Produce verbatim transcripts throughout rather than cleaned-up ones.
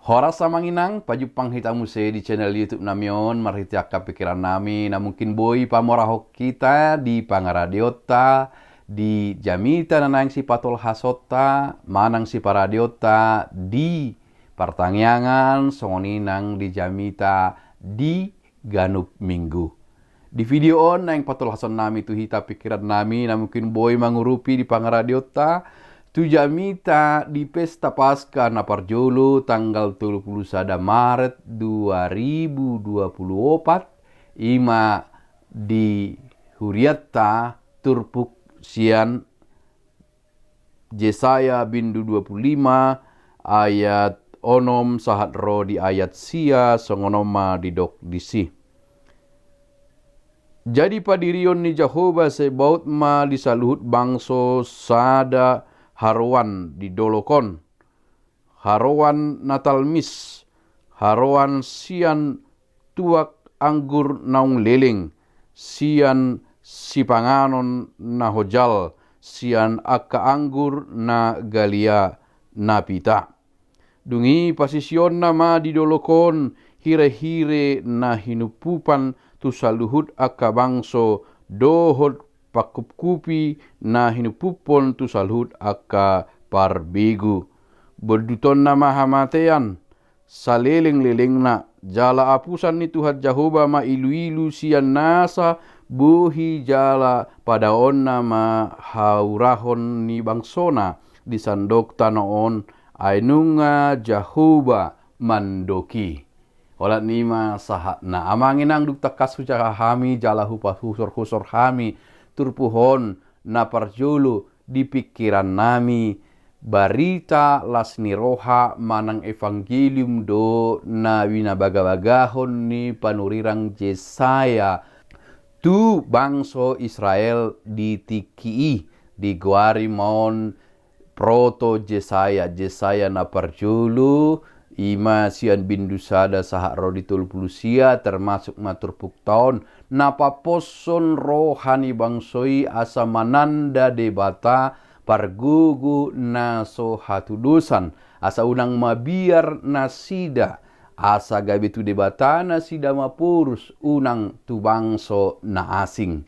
Horas amang inang, pajumpang hita muse di channel YouTube nami on, marhite angka pikiran nami na mungkin boi pamorahon hita di pangaradeonta, di jamita na naeng sipatolhasonta manang siparadeonta di partangiangan, songon i nang di jamita di ganup minggu. Di video on naeng patolhason nami tu hita pikiran nami na mungkin boi mangurupi di pangaradeonta tu jamita di pesta Paskah na parjolo tanggal tolu pulu sada Maret dua ribu dua pulu opat, ima di hurianta turpuk sian Jesaya bindu dua pulu lima ayat onom sahat ro di ayat sia, songon on ma didok disi. Jadi padirion ni Jahowa Zebaot ma di saluhut bangso sada haroan di dolok on, haroan na talmis, haroan sian tuak anggur naung leleng, sian sipanganon na hojal, sian angka anggur na galia na pita. Dung i pasisionna ma di dolok on hirehire na hinumpupan tu saluhut angka bangso dohot pangkupkupi na hinumpuphon tu saluhut angka parbegu. Bondutonna ma hamatean, salelenglelengna, jala apusan ni Tuhan Jahowa ma iluilu sian nasa bohi jala padaonna ma haurahon ni bangsona di sandok tano on, ai nunga Jahowa mandok i. Holan i ma sahatna. Amang inang, dung tangkas hujaha hami jala hupahusorhusor hami turpuk on, na parjolo di pikiran nami barita las ni roha manang evangelium do na binabagabagahon ni panurirang Jesaya tu bangso Israel di tingki i. Digoari ma on proto Jesaya, Jesaya na parjolo, ima sian bindu sada sahat ro di tolu pulu sia, termasuk ma turpukta on, na paposhon roha ni bangso i asa mananda Debata pargogo na so hatudosan, asa unang mabiar nasida, asa gabe tu Debata nasida maporus, unang tu bangso na asing.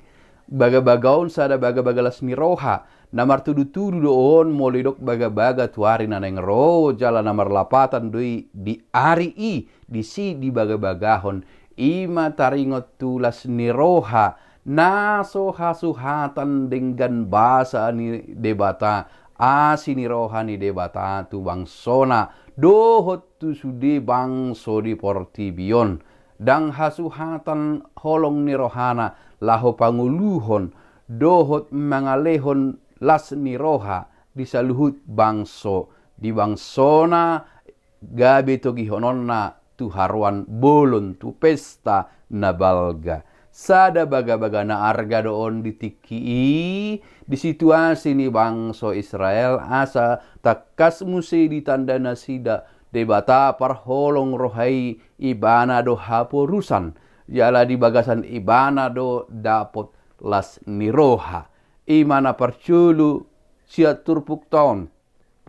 Bagabaga on sada bagabaga las ni roha, na martudutudu do on molo didok bagabaga tu ari na naeng ro, jala na marlapatan do i di ari i, disi dibagabagahon. Ima taringot tu las ni roha na so hasuhatan denggan basa ni Debata, asi ni roha ni Debata tu bangsona dohot tu sude bangso di portibi on. Ndang hasuhatan holong ni rohana laho pangoluhon dohot mangalehon las ni roha di saluhut bangso, di bangsona gabe togihononna tu haroan bolon, tu pesta na balga. Sada bagabaga na arga do on di tingki i, di situasi ni bangso Israel, asa tangkas muse ditanda nasida Debata parholong roha i, ibana do haporusan, jala di bagasan ibana do dapot las ni roha. Ima na parjolo sian turpukta on.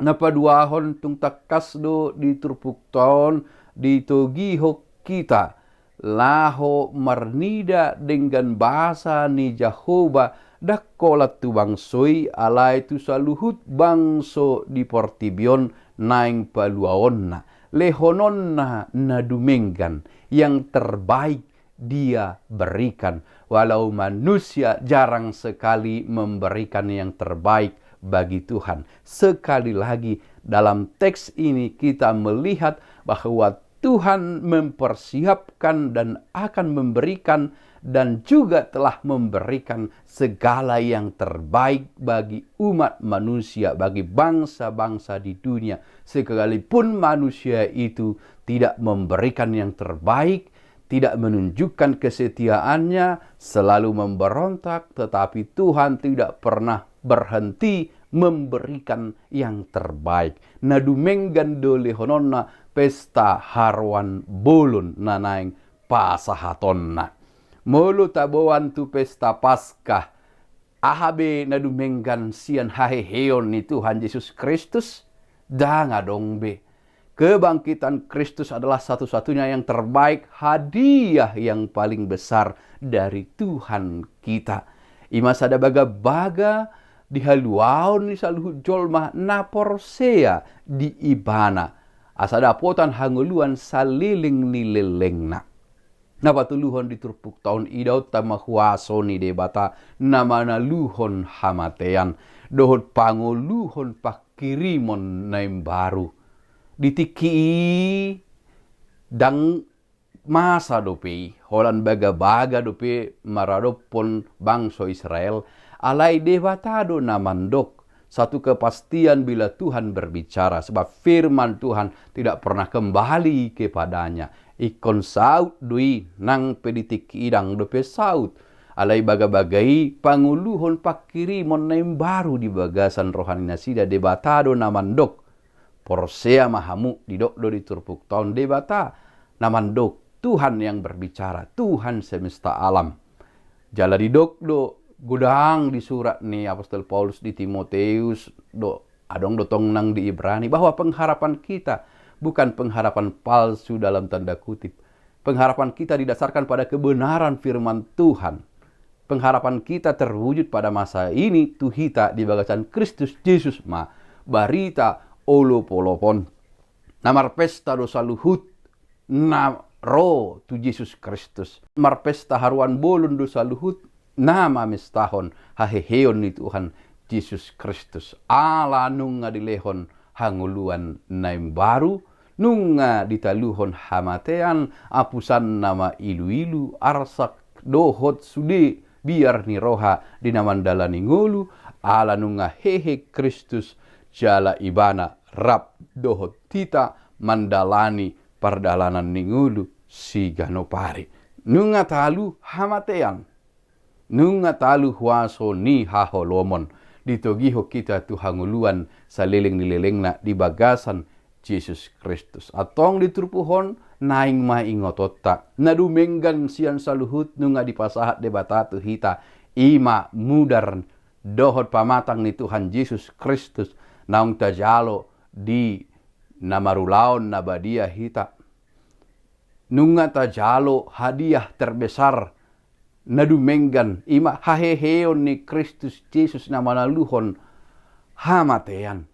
Na paduahon, tung tangkas do di turpukta on ditogihon hita laho marnida denggan basa ni Jahowa, ndang holan tu bangso i, alai tu saluhut bangso di portibi on naeng paluaonna. Lehononna na dumenggan, yang terbaik Dia berikan, walau manusia jarang sekali memberikan yang terbaik bagi Tuhan. Sekali lagi, dalam teks ini kita melihat bahwa Tuhan mempersiapkan dan akan memberikan dan juga telah memberikan segala yang terbaik bagi umat manusia, bagi bangsa-bangsa di dunia. Sekalipun manusia itu tidak memberikan yang terbaik, tidak menunjukkan kesetiaannya, selalu memberontak, tetapi Tuhan tidak pernah berhenti memberikan yang terbaik. Na dumenggan do lehononna pesta haroan bolon na naeng pasahatonna. Molo taboan tu pesta Paskah, aha be na dumenggan sian haheheon ni Tuhan Jesus Kristus? Ndang adong be. Kebangkitan Kristus adalah satu-satunya yang terbaik, hadiah yang paling besar dari Tuhan kita. Ima sada bagabaga di haluaon ni saluhut jolma na porsea di Ibana, asa dapotan hangoluan saleleng ni lelengna. Na patoluhon, di turpukta on idaonta ma huaso ni Debata na manaluhon hamatean dohot pangoluhon pangkirimon na imbaru. Di tingki i ndang masa dope i, holan bagabaga dope maradophon bangso Israel, alai Debata do na mandok. Satu kepastian bila Tuhan berbicara, sebab firman Tuhan tidak pernah kembali kepada-Nya. Ingkon saut do i, nang pe di tingki i ndang dope saut. Alai bagabaga i pangoluhon pangkirimon na imbaru di bagasan roha ni nasida. Debata do na mandok. Porsea ma hamu, didok do di turpukta on Debata na mandok, Tuhan yang berbicara, Tuhan semesta alam. Jala didok do, godang di surat ni apostel Paulus di Timoteus do, adong do tong nang di Ibrani, bahwa pengharapan kita bukan pengharapan palsu dalam tanda kutip. Pengharapan kita didasarkan pada kebenaran firman Tuhan. Pengharapan kita terwujud pada masa ini tu hita di bagasan Kristus Jesus ma barita olopolop on. Na marpesta do saluhut na ro tu Jesus Kristus. Marpesta haruan bolon do saluhut na mamestahon haheheon ni Tuhan Jesus Kristus. Ala nunga dilehon hangoluan na imbaru, nunga ditaluhon hamatean, apusanna ma iluilu, arsak dohot sude biar ni roha di na mandalani ngolu, ala nunga hehe Kristus jala Ibana rap dohot hita mandalani pardalanan ni ngolu siganup ari. Nunga talu hamatean, nunga talu huaso ni haholomon, ditogihon hita tu hangoluan saleleng ni lelengna di bagasan Jesus Kristus. Antong di turpuk on, naeng ma ingotonta, na dumenggan sian saluhut nunga dipasahat Debata tu hita, ima mudar dohot pamatang ni Tuhan Jesus Kristus, naung tajalo di na marulaon na badia hita. Nunga tajalo hadiah terbesar na dumenggan, ima haheheon ni Kristus Jesus na manaluhon hamatean.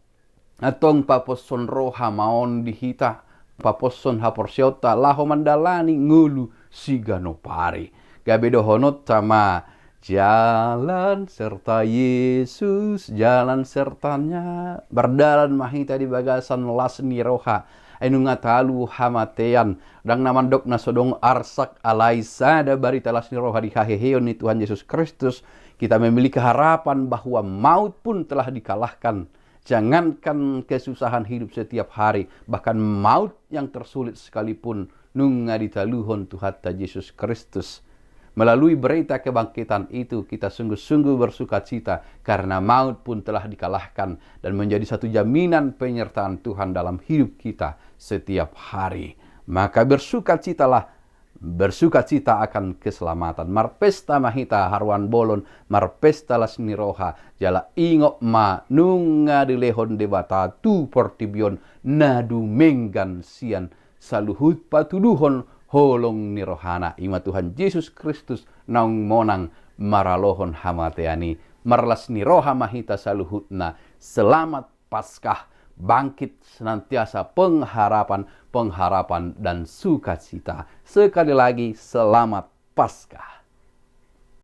Antong paposhon roha ma on di hita, paposhon haporseaonta laho mandalani ngolu siganup ari. Gabe dohononta ma, jalan serta Yesus, jalan sertanya. Mardalan ma hita di bagasan las ni roha. Ai nunga talu hamatean, ndang na mandok na so adong arsak, alai sada barita las ni roha di haheheon ni Tuhan Jesus Kristus. Kita memiliki harapan bahwa maut pun telah dikalahkan. Jangankan kesusahan hidup setiap hari, bahkan maut yang tersulit sekalipun nunga ditaluhon Tuhanta Jesus Kristus. Melalui berita kebangkitan itu, kita sungguh-sungguh bersukacita karena maut pun telah dikalahkan dan menjadi satu jaminan penyertaan Tuhan dalam hidup kita setiap hari. Maka bersukacitalah, bersukacita akan keselamatan. Marpesta ma hita haruan bolon, marpesta las ni roha, jala ingot ma nunga dilehon Debata tu portibi on na dumenggan sian saluhut patuduhon holong ni rohana, ima Tuhan Jesus Kristus naung monang maralohon hamatean i. Marlas ni roha ma hita saluhutna. Selamat Paskah, bangkit senantiasa pengharapan, pengharapan dan sukacita. Sekali lagi, selamat Paskah.